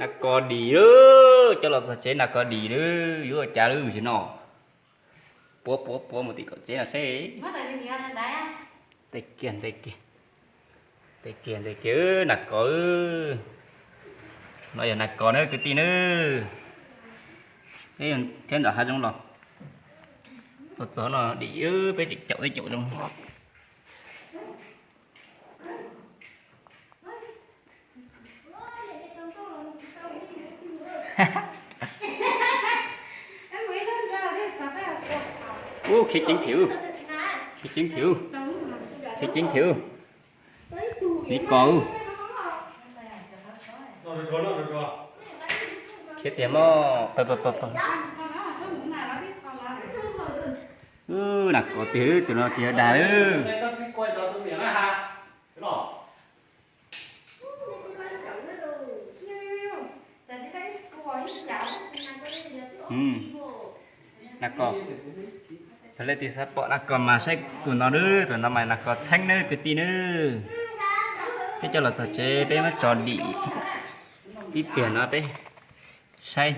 Nas kos dim, coj los txog tsev nas kos dim lawm, yuav ua cas lawm no. Puav puav puav mus tim kom tsev no seb. Ntes kiag, ntes kiag, ntes kiag, ntes kiag nas kos. No yog nas kos na kwv tij na. Peb thiab ntawm hav zoov los, tuaj txog no dim, peb tseem caum teb caum zoo. Ub, khiav ceev thiab, khiav ceev thiab, khiav ceev thiab. Li ko, khiav tiag mog. Nas kos tiag, tus no tsis yog dag lawm. Nas kos, yog leej twg xav pom nas kos mas saib tus no nawb, tus no mas nas kos txheeb nawb kwv tij nawb. Peb coj los txog tsev peb muab tso dim ib pliag no peb saib,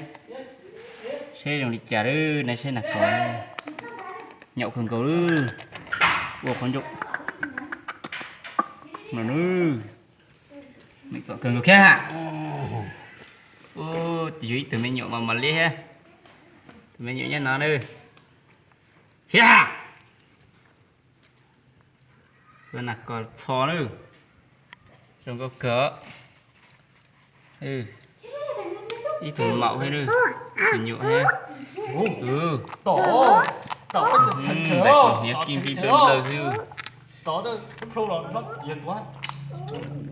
saib zoo li cas lawm. Nej saib nas kos, nyaum kawg nkaus lawm, ua qhov ncauj no nawb. Txom kawg nkaus thiab. Ub, yog ib tug me nyuam mas mos liab thiab. Tus me nyuam nyob no nawb. Hiab, tus nas kos txho nawb, zoo nkauj kawg. Ib tug maum thiab nawb, me nyuam thiab. Hniav kij nplig nplawg nplawg xwb.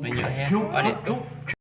Me nyuam thiab, ob niam tub.